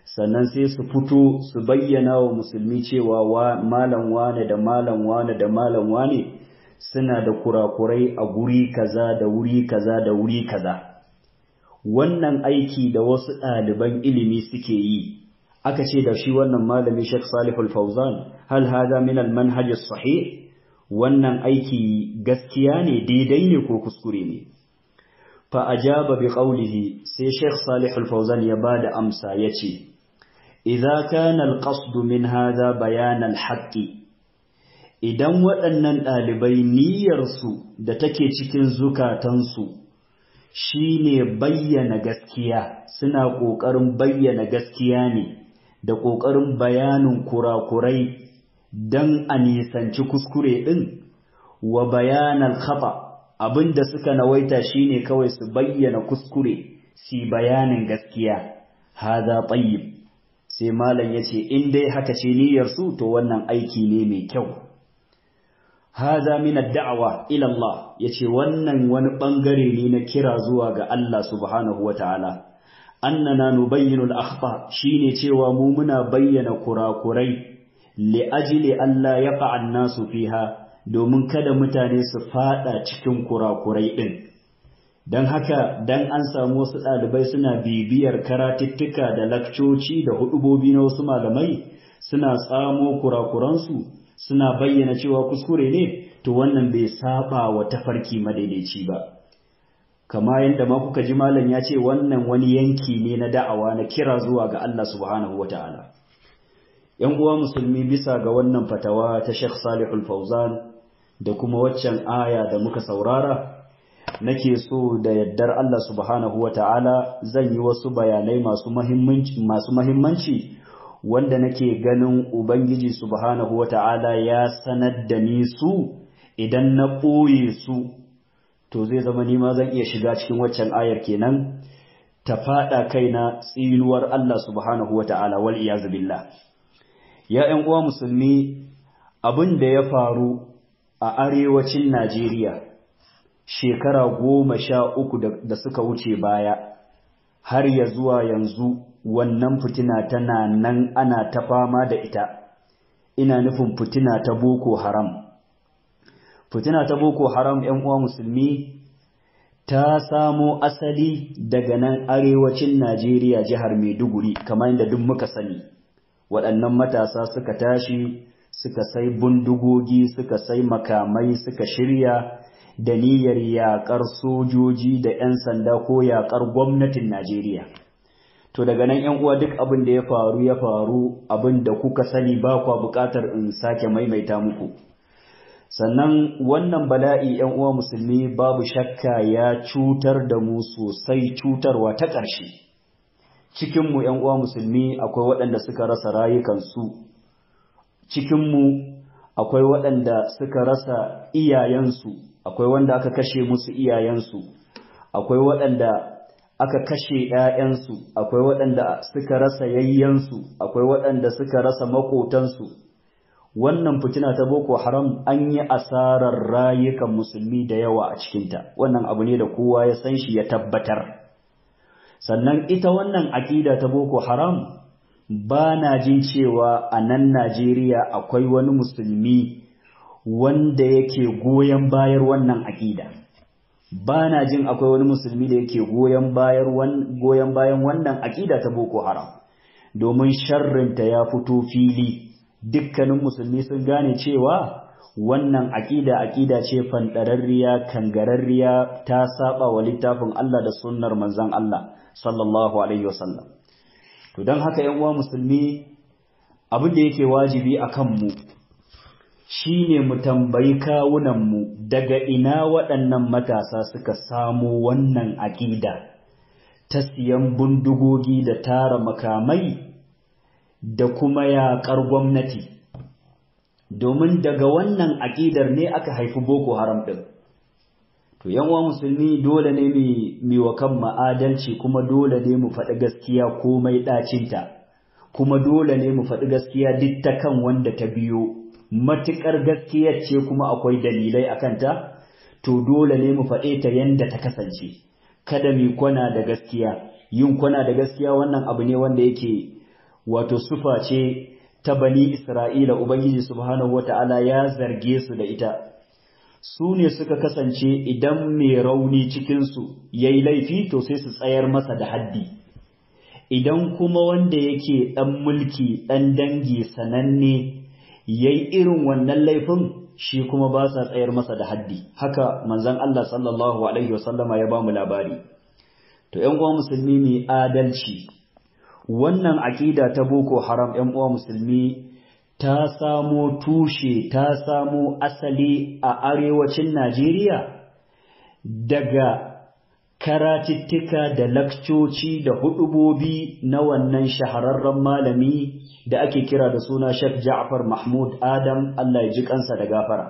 Sannan sai su fito su bayyana wa musulmi cewa malam wane da malam wane da malam wane suna da kurakurai a guri kaza da wuri kaza da wuri kaza. Wannan aiki da wasu ɗaliban ilimi suke yi, aka ce da shi wannan malami Sheikh Salihul Fauzan, hal hada min al manhaj sahih? Wannan aiki gaskiya ne, daidai ne ko kuskure ne? Fa ajaba bi qawlihi, sai Sheikh Salihul Fauzan ya bada amsa yace, idza kana al qasd min hadha bayan al haqqi, idan waɗannan ɗalibai niyyarsu da take cikin zukatansu shine bayyana gaskiya, suna ƙoƙarin bayyana gaskiya ne da ƙoƙarin bayanin kurakurai don a nisanci kuskure ɗin, wa bayanan khata, abinda suka nawaita shine kawai su bayyana kuskure, su bayanin gaskiya, haza tayyib. Sai malam yace in dai haka ce niyyarsu, to wannan aiki ne mai kyau. Haza min ad-da'wa ila Allah, yace wannan wani bangare ne na kira zuwa ga Allah subhanahu wataala. Annana nubayyinu al-akhta, shine cewa mu muna bayyana kurakurai, li ajli alla yaqa an-nasu fiha, domin kada mutane su fada cikin kurakurai din. Dan haka dan an samu wasu dalibai suna bibiyar karatuttuka da lakcoci da hudubobi na wasu malamai, suna tsamo kurakuransu, suna bayyana cewa kuskure ne, to wannan bai saba wa tafarki madaidaici ba. Kama yadda ma kuka ji malam ya ce wannan wani yanki ne na da'awa na kira zuwa ga Allah subhanahu wataala. Yan uwa musulmi, bisa ga wannan fatawa ta Sheikh Salihul Fauzan da kuma waccan aya da muka saurara, nake so da yaddar Allah subhanahu wataala zan yi wasu bayanai masu muhimmanci wanda nake ganin Ubangiji subhanahu wata'ala ya sanar da ni su, idan na ɓoye su to zai zama ni ma zan iya shiga cikin waccan ayar kenan, ta faɗa kaina tsinuwar Allah subhanahu wata'ala, wal iyazu billah. Ya ƴan uwa musulmi, abin da ya faru a arewacin Najeriya shekara 13 da suka wuce baya har ya zuwa yanzu, wannan fitina tana nan ana ta fama da ita. Ina nufin fitina ta Boko Haram. Fitina ta Boko Haram, ƴan uwa musulmi, ta samo asali daga nan arewacin Najeriya, jihar Maiduguri, kamar yadda duk muka sani. Waɗannan matasa suka tashi suka sai bindigogi, suka sai makamai, suka shirya da niyyar yaƙar sojoji da 'yan sanda ko yaƙar gwamnatin Najeriya. To daga nan ƴan uwa duk abin da ya faru ya faru, abin da kuka sani ba kwa buƙatar in sake maimaita muku. Sannan wannan bala'i, ƴan uwa musulmi, babu shakka ya cutar da mu sosai, cutarwa ta ƙarshe. Cikin mu ƴan uwa musulmi akwai waɗanda suka rasa rayukansu, cikin mu akwai waɗanda suka rasa iyayensu, akwai wanda aka kashe musu iyayensu, akwai waɗanda aka kashe ‘ya'yansu, akwai waɗanda suka rasa yayyansu, akwai waɗanda suka rasa maƙotansu. Wannan fitina ta Boko Haram an yi asarar rayukan musulmi da yawa a cikinta, wannan abu ne da kowa ya san shi ya tabbatar. Sannan ita wannan aƙida ta Boko Haram, ba na jin cewa a nan Najeriya akwai wani musulmi wanda yake goyon bayar wannan aƙida. Ba na jin akwai wani musulmi da yake goyon bayan wannan aƙida ta Boko Haram, domin sharrinta ya fito fili. Dukkanin musulmi sun gane cewa wannan aƙida aƙida ce fanɗararriya, kangararriya, ta saba wa littafin Allah da sunnar manzon Allah sallallahu alaihi wasallam. To don haka ƴan uwa musulmi, abin da yake wajibi akan mu shine mu tambayi kawunanmu daga ina waɗannan matasa suka samo wannan aƙida ta siyan bindigogi da tara makamai da kuma yaƙar gwamnati, domin daga wannan aƙidar ne aka haifi Boko Haram ɗin. To yan uwa musulmi, dole ne mu wa kan ma'adalci, kuma dole ne mu faɗi gaskiya komai ɗacinta, kuma dole ne mu faɗi gaskiya duk ta kan wanda ta biyo. Matuƙar gaskiyar ce kuma akwai dalilai a kanta, to dole ne mu faɗe ta yanda ta kasance. Kada mu kwana da gaskiya. Yin kwana da gaskiya wannan abu ne wanda yake Wato sufa ce ta Bani Isra'ila, Ubangiji subhanahu wata'ala ya zarge su da ita. Su ne suka kasance idan mai rauni cikinsu ya yi laifi, to sai su tsayar masa da haddi. Idan kuma wanda yake ɗan mulki, ɗan dangi sananne ya yi irin wannan laifin, shi kuma ba sa tsayar masa da haddi. Haka manzon Allah sallallahu alaihi wasallama ya ba mu labari. To ƴan uwa musulmi, mai adalci. Wannan aƙida ta Boko Haram, ƴan uwa musulmi, ta samo tushe, ta samo asali a arewacin Najeriya daga karatittika da lakcoci da hudubobi na wannan shahararren malami da ake kira da suna Sheikh Ja'far Mahmud Adam, Allah ya ji kansa da gafara.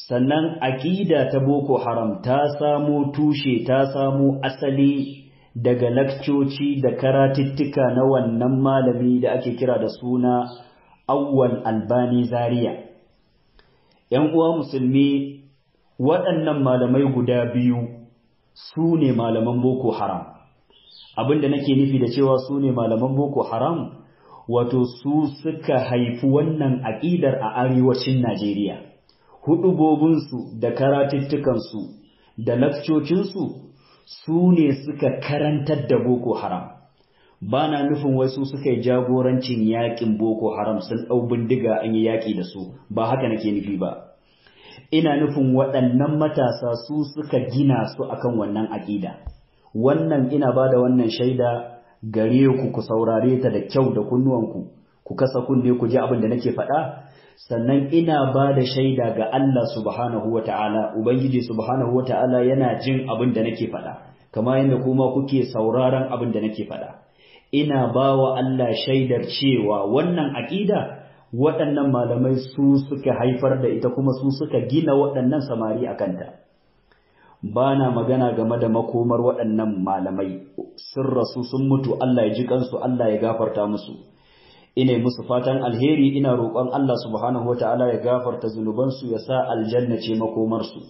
Sannan aƙida ta Boko Haram ta samo tushe, ta samo asali daga lakcoci da karatittika na wannan malami da ake kira da suna Awwal Albani Zaria. ‘Yan uwa musulmi, waɗannan malamai guda biyu su ne malaman Boko Haram. Abinda nake nufi da cewa su ne malaman Boko Haram, wato su suka haifi wannan aƙidar a arewacin Najeriya. Hudubobinsu da karatuttukansu da lakcocinsu su ne suka karantar da Boko Haram. Ba na nufin wasu suka yi jagorancin yaƙin Boko Haram, sun ɗau bindiga an yi yaƙi da su, ba haka nake nufi ba. Ina nufin waɗannan matasa su suka gina su akan wannan aƙida. Wannan ina ba da wannan shaida gare ku, ku saurare ta da kyau da kunnuwanku, ku kasa kunne ku ji abin da nake faɗa. Sannan ina ba da shaida ga Allah subhanahu wa ta'ala, Ubangiji subhanahu wa ta'ala yana jin abin da nake faɗa, kama yadda kuma kuke sauraron abin da nake faɗa. Ina ba wa Allah shaidar cewa wannan aƙida waɗannan malamai su suka haifar da ita, kuma su suka gina waɗannan samari a kanta. Ba na magana game da makomar waɗannan malamai, sun rasu, sun mutu, Allah ya ji kansu, Allah ya gafarta musu. Ina musu fatan alheri, ina roƙon Allah subhanahu wataala ya gafarta zunubansu, ya sa aljanna ce makomarsu.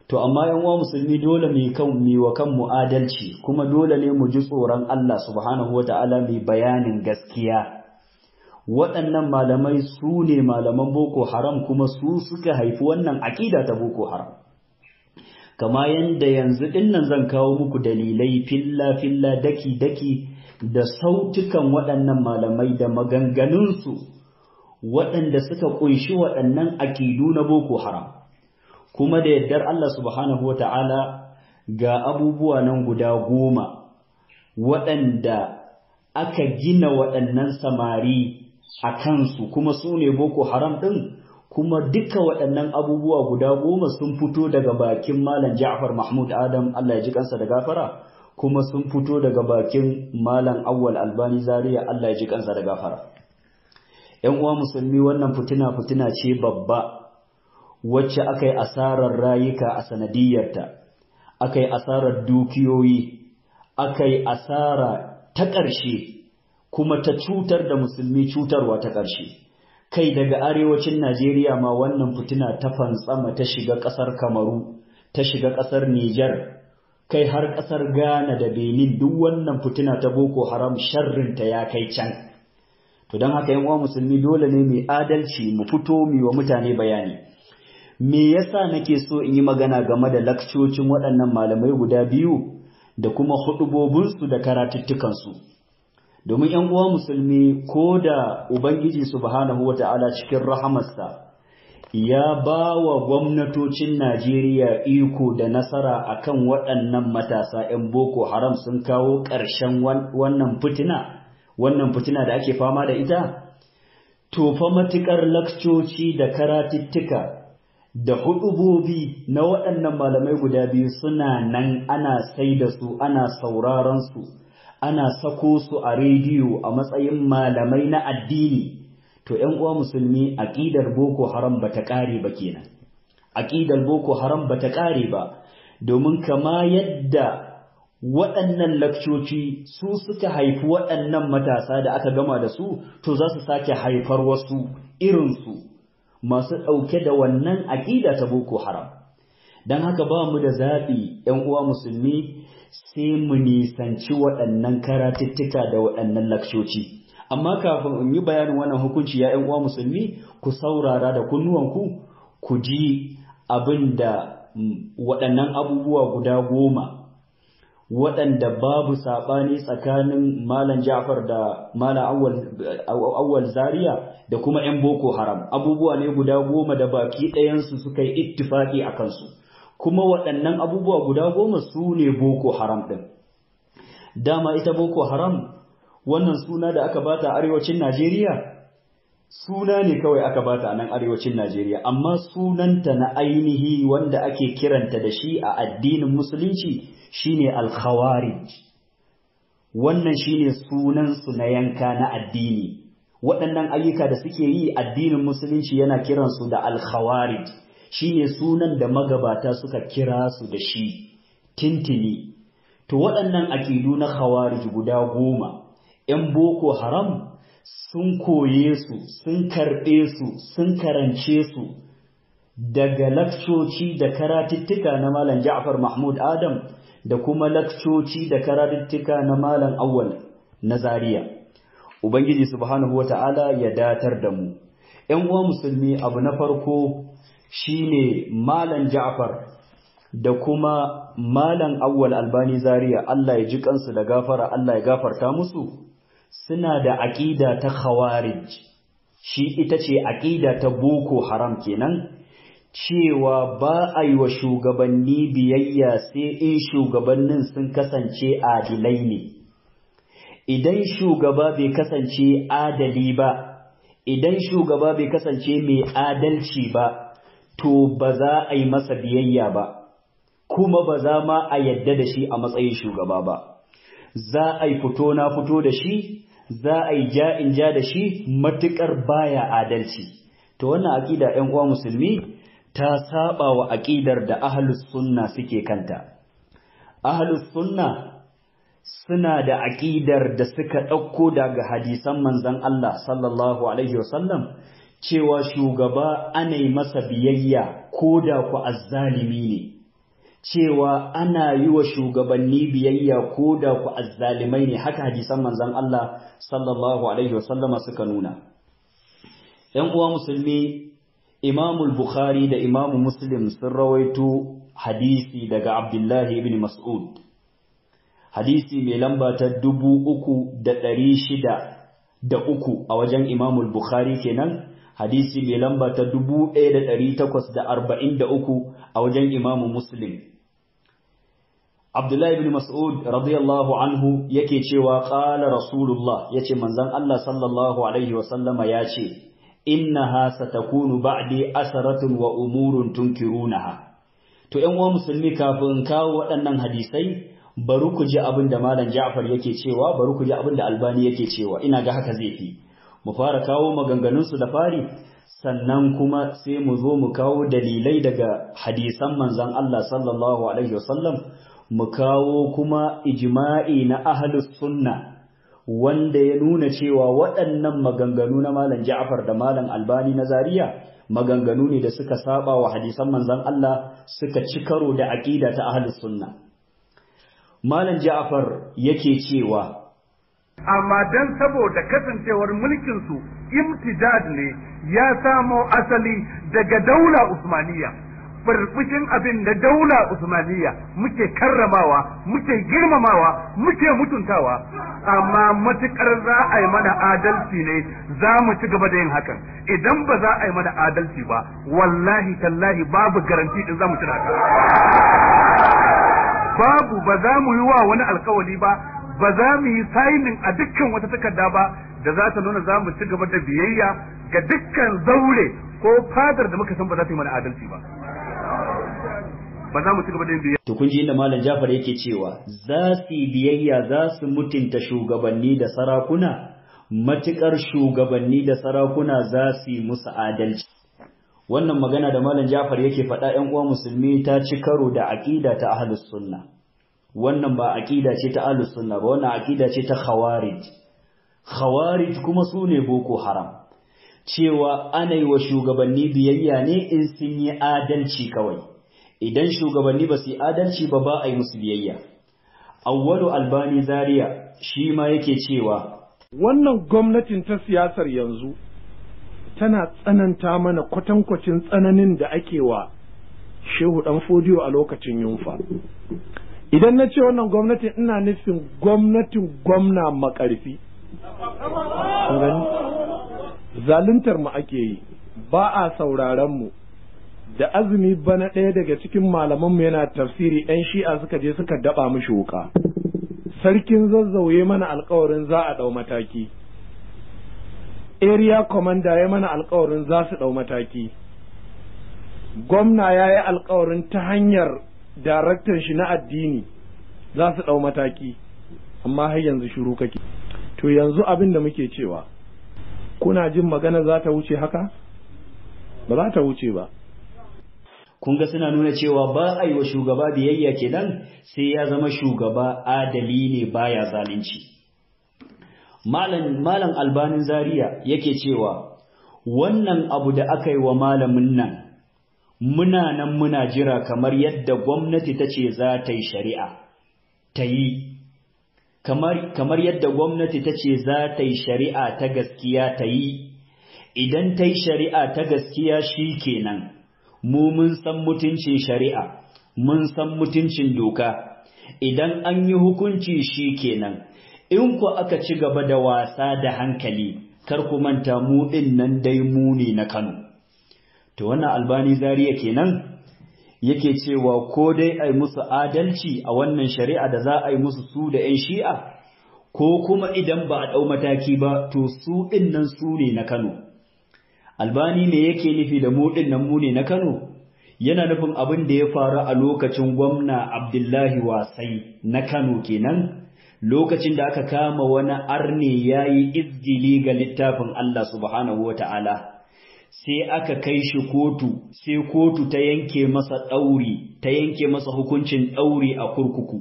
To amma yan uwa musulmi, dole mu kan mu wa kanmu adalci, kuma dole ne mu ji tsoron Allah subhanahu wataala, mu bayanin gaskiya. Waɗannan malamai su ne malaman Boko Haram, kuma su suka haifi wannan aƙida ta Boko Haram. Kama yanda yanzu dinnan zan kawo muku dalilai filla filla, daki daki, da sautukan waɗannan malamai da maganganunsu waɗanda suka ƙunshi waɗannan aƙidu na Boko Haram. Kuma da yardar Allah subhanahu wa ta'ala, ga abubuwa nan guda 10 waɗanda aka gina waɗannan samari a kansu, kuma su ne Boko Haram ɗin, kuma duka waɗannan abubuwa guda 10 sun fito daga bakin Malam Ja'far Mahmud Adam, Allah ya ji kansa da gafara, kuma sun fito daga bakin Malam Awwal Albani Zaria, Allah ya ji kansa da gafara. ‘Yan uwa musulmi, wannan fitina fitina ce babba wacce aka yi asarar rayuka a sanadiyarta, aka yi asarar dukiyoyi, aka yi asara ta ƙarshe, kuma ta cutar da musulmi cutarwa ta ƙarshe. Kai, daga arewacin Najeriya ma wannan fitina ta fantsama ta shiga ƙasar Kamaru, ta shiga ƙasar Nijar, kai har ƙasar Ghana da Benin, duk wannan fitina ta Boko Haram sharrinta ya kai can. To don haka, yan uwa musulmi, dole ne mu adalci, mu fito mu wa mutane bayani. Me yasa nake so in yi magana game da lakcocin waɗannan malamai guda biyu da kuma hudubobinsu da karatuttukansu? Domin ‘yan uwa musulmi, ko da Ubangiji subhanahu wa ta'ala cikin rahamarsa ya ba wa gwamnatocin Najeriya iko da nasara akan waɗannan matasa ‘yan Boko Haram, sun kawo ƙarshen wannan fitina, wannan fitina da ake fama da ita, to fa matuƙar lakcoci da karatuttuka da hudubobi na waɗannan malamai guda biyu suna nan ana sai da su, ana sauraron su, ana sako su a rediyo a matsayin malamai na addini, to ƴan uwa musulmi, aqidar Boko Haram bata ƙare ba kenan. Aqidar Boko Haram bata ƙare ba, domin kama yadda waɗannan lakcoci su suka haifi waɗannan matasa da aka gama da su, to za su sake haifar wasu irinsu masu ɗauke da wannan aƙida ta Boko Haram. Don haka ba mu da zaɓi, ‘yan uwa musulmi, sai mu nisanci waɗannan karatuttuka da waɗannan lakcoci. Amma kafin in yi bayanin wannan hukunci, ya ƴan uwa musulmi, ku saurara da kunnuwanku ku ji abin da waɗannan abubuwa guda 10 waɗanda babu saɓani tsakanin Malam Ja'far da Malam Awwal Zaria da kuma 'yan Boko Haram. Abubuwa ne guda 10 da baki ɗayansu suka yi ittifaki a kansu, kuma waɗannan abubuwa guda 10 su ne Boko Haram ɗin. Dama ita Boko Haram, wannan suna da aka bata a arewacin Najeriya, suna ne kawai aka bata a nan arewacin Najeriya, amma sunanta na ainihi wanda ake kiranta da shi a addinin musulunci shine al-khawarij. Wannan shine sunan su na yanka na addini. Waɗannan ayyuka da suke yi, addinin musulunci yana kiransu da al-khawarij, shine sunan da magabata suka kira su da shi tintini. To waɗannan aƙidu na khawarij guda 10, 'yan Boko Haram sun koye su, sun karɓe su, sun karance su daga lakcoci da karatuttuka na Malam Ja'far Mahmud Adam da kuma lakcoci da karatuttuka na Malam Awwal na Zaria. Ubangiji subhanahu wata'ala ya datar da mu. 'Yan uwa musulmi, abu na farko shine Malam Ja'far da kuma Malam Awwal Albani Zaria, Allah ya ji kansu da gafara, Allah ya gafarta musu, suna da aƙida ta khawarij. Shi ita ce aƙida ta Boko Haram kenan, cewa ba a yi wa shugabanni biyayya sai in shugabannin sun kasance adilai ne. Idan shugaba bai kasance adali ba, idan shugaba bai kasance mai adalci ba, to ba za a yi masa biyayya ba, kuma ba za ma a yadda da shi a matsayin shugaba ba. Za a yi fito na fito da shi, za a yi ja in ja da shi, matuƙar baya adalci. To wannan aƙida, 'yan uwa musulmi, ta saba wa aƙidar da ahlus sunna suke kanta. Ahlus sunna suna da aƙidar da suka ɗauko daga hadisan manzon Allah sallallahu alaihi wasallam, cewa shugaba ana yi masa biyayya ko da ku azzalimi ne, cewa ana yi wa shugabanni biyayya ko da ku azzalimai ne. Haka hadisan manzon Allah sallallahu alaihi wasallama suka nuna. ‘Yan uwa musulmi, Imamul Bukhari da Imamu Muslim sun rawaito hadisi daga Abdullahi ibn Mas'ud, hadisi mai lamba ta 3603 a wajen Imamul Bukhari kenan, hadisi mai lamba ta 1843 a wajen Imamu Muslim. Abdullahi ibn Mas'ud radiyallahu anhu yake cewa qala Rasulullah, yace manzon Allah sallallahu alaihi wa sallama yace, innaha satakunu ba'di asaratun wa umurun tunkirunaha. To ƴan uwa musulmi, kafin kawo waɗannan hadisai, bari ku ji abin da Malam Ja'far yake cewa, bari ku ji abin da Albani yake cewa. Ina ga haka zai fi mu fara kawo maganganun su da fari, sannan kuma sai mu zo mu kawo dalilai daga hadisan manzon Allah sallallahu alaihi wasallam, mu kawo kuma ijma'i na ahlus sunna wanda ya nuna cewa waɗannan maganganu na Malam Ja'far da Malam Albani na Zaria maganganu ne da suka saba wa hadisan manzon Allah, suka ci karo da aqida ta ahlus sunna. Malam Ja'far yake cewa, amma dan saboda kasancewar mulkin su imtidad ne, ya samo asali daga daula Usmaniyya, burbushin abin da daula Usmaniyya muke karramawa, muke girmamawa, muke mutuntawa. Amma matukar za a yi mana adalci ne za mu ci gaba da yin hakan. Idan ba za a yi mana adalci ba, wallahi tallahi babu garanti din za mu ci haka. Babu, ba za mu yi wa wani alkawali ba, ba za mu yi signing a dukkan wata takarda ba da za ta nuna za mu ci gaba da biyayya ga dukkan zaure ko fadar da muka san ba za ta yi mana adalci ba. Ba za mu ci gaba da yin biyayya. To kun ji inda Malam Jafar yake cewa za su yi biyayya, za su mutunta shugabanni da sarakuna, matukar shugabanni da sarakuna za su yi musu adalci. Wannan magana da Malam Jafar yake faɗa, ƴan uwa musulmi, ta ci karo da aqida ta ahlus sunna. Wannan ba aqida ce ta ahlus sunna ba, wannan aqida ce ta khawarij. Khawarij kuma su ne Boko Haram. Cewa ana yi wa shugabanni biyayya ne in sun yi adalci kawai. Idan shugabanni ba su yi adalci ba, ba a yi musu biyayya. Awwalu Albani Zaria shi ma yake cewa Wannan gwamnatin ta siyasar yanzu tana tsananta mana kwatankwacin tsananin da ake wa Shehu Dan Fodiyo a lokacin Yunfa. Idan na ce wannan gwamnatin, ina nufin gwamnatin gwamna Makarfi. Zaluntar mu ake yi, ba a sauraron mu. Da azumi bana, ɗaya daga cikin malamanmu yana tafsiri, 'yan Shi'a suka je suka daba mishi wuka. Sarkin Zazzau ya mana alkawarin za a ɗau mataki, area commander ya mana alkawarin za su ɗau mataki, gwamna ya yi alkawarin ta hanyar daraktan shi na addini za su ɗau mataki, amma har yanzu shiru kake. To yanzu abin da muke cewa, kuna jin magana za ta wuce haka? Ba za ta wuce ba. Kun ga suna nuna cewa ba a yi wa shugaba biyayya kenan sai ya zama shugaba adali ne, baya zalunci. Malam Albanin Zaria yake cewa wannan abu da aka yi wa malamin nan, muna nan muna jira. Kamar yadda gwamnati ta ce za ta yi shari'a, ta yi. Kamar yadda gwamnati ta ce za ta yi shari'a ta gaskiya, ta yi. Idan ta yi shari'a ta gaskiya, shi kenan. Mu mun san mutuncin shari'a, mun san mutuncin doka. Idan an yi hukunci, shi kenan. In ku aka ci gaba da wasa da hankali, kar ku manta, mu ɗin nan dai mu ne na Kano. To wannan Albani Zaria kenan yake cewa ko dai ai musu adalci a wannan shari'a da za a yi musu su da 'yan Shi'a, ko kuma idan ba a ɗau mataki ba, to su ɗin nan su ne na Kano. Albani me yake nufi da mu ɗin nan mu ne na Kano? Yana nufin abin da ya faru a lokacin gwamna Abdullahi Wasai na Kano kenan, lokacin da aka kama wani arne yayi izgili ga littafin Allah subhanahu wata'ala, sai aka kai shi kotu, sai kotu ta yanke masa ɗauri, ta yanke masa hukuncin ɗauri a kurkuku.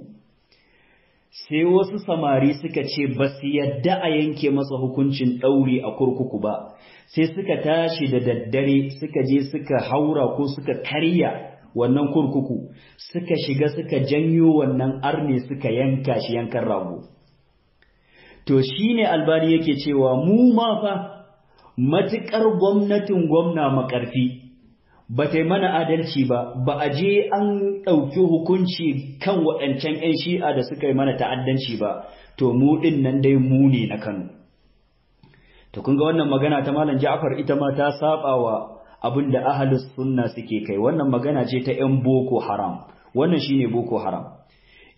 Sai wasu samari suka ce ba su yadda a yanke masa hukuncin ɗauri a kurkuku ba, sai suka tashi da daddare, suka je suka haura ko suka karya wannan kurkuku, suka shiga, suka janyo wannan arne, suka yanka shi yankan rago. To shine Albani yake cewa mu ma fa, matuƙar gwamnatin gwamna Makarfi ba ta yi mana adalci ba, ba a je an ɗauki hukunci kan waɗancan 'yan Shi'a da suka yi mana ta'addanci ba, to mu ɗin nan dai mu ne na Kano. To kun ga wannan magana ta Malam Ja'far ita ma ta saba wa abin da ahlus sunna suke kai. Wannan magana ce ta 'yan Boko Haram. Wannan shine Boko Haram.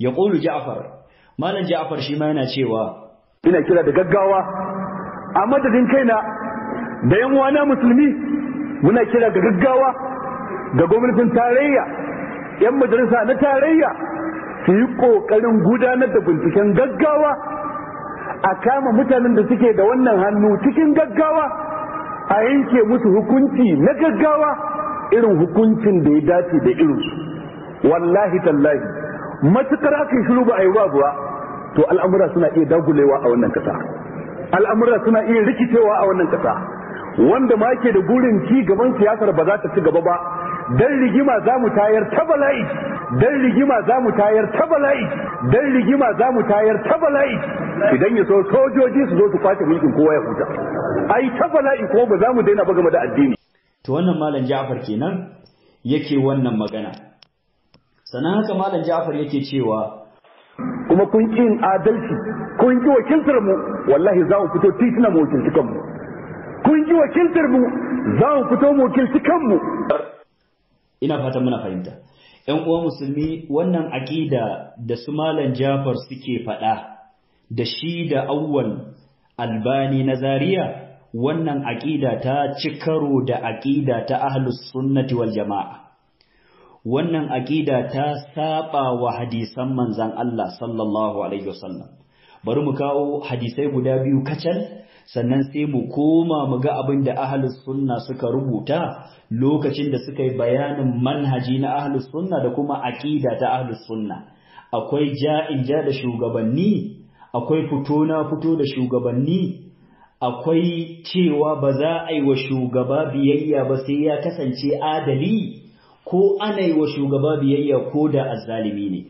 Yaqulu Ja'far, Malam Ja'far shi ma yana cewa, ina kira da gaggawa a madadin kaina da yan uwana musulmi, muna kira ga gaggawa ga gwamnatin tarayya, yan majalisa na tarayya, su yi kokarin gudanar da binciken gaggawa a kama mutanen da suke da wannan hannu cikin gaggawa, a yanke musu hukunci na gaggawa, irin hukuncin da ya dace da irinsu. Wallahi tallahi, matukar aka yi shiru ba a yi ba, to al'amura suna iya dagulewa a wannan kasa, al'amura suna iya rikicewa a wannan kasa. Wanda ma ke da gurin ci gaban siyasar ba za ta ci gaba ba, dan rigima za mu tayar ta bala'i, dan rigima za mu tayar ta bala'i, dan rigima za mu tayar ta bala'i. Idan ya so sojoji su zo su kwace mulkin, kowa ya huta. Ai ta bala'i, ko ba za mu daina ba game da addini. To wannan Malam Ja'far kenan yake wannan magana. Sannan haka Malam Ja'far yake cewa, kuma kun ƙi yin adalci, kun ƙi wakiltar mu, wallahi za mu fito tituna mu wakilci kanmu. Kun ƙi wakiltar mu, za mu fito mu wakilci kanmu. Ina fatan muna fahimta, ƴan uwa musulmi. Wannan aƙida da su Malam Ja'far suke faɗa, da shi da Awwal Albani na Zaria, wannan aƙida ta ci karo da aƙida ta ahlus sunnati wal jama'a. Wannan aƙida ta saba wa hadisan manzan Allah sallallahu alaihi wasallam. Bari mu kawo hadisai guda biyu kacal, sannan sai mu koma mu ga abin da ahlus sunna suka rubuta lokacin da suka yi bayanin manhaji na ahlus sunna da kuma aƙida ta ahlus sunna. Akwai ja'in ja da shugabanni, akwai fito na fito da shugabanni, akwai cewa ba za a yi wa shugaba biyayya ba sai ya kasance adali, ko ana yi wa shugaba biyayya ko da azzalimi ne.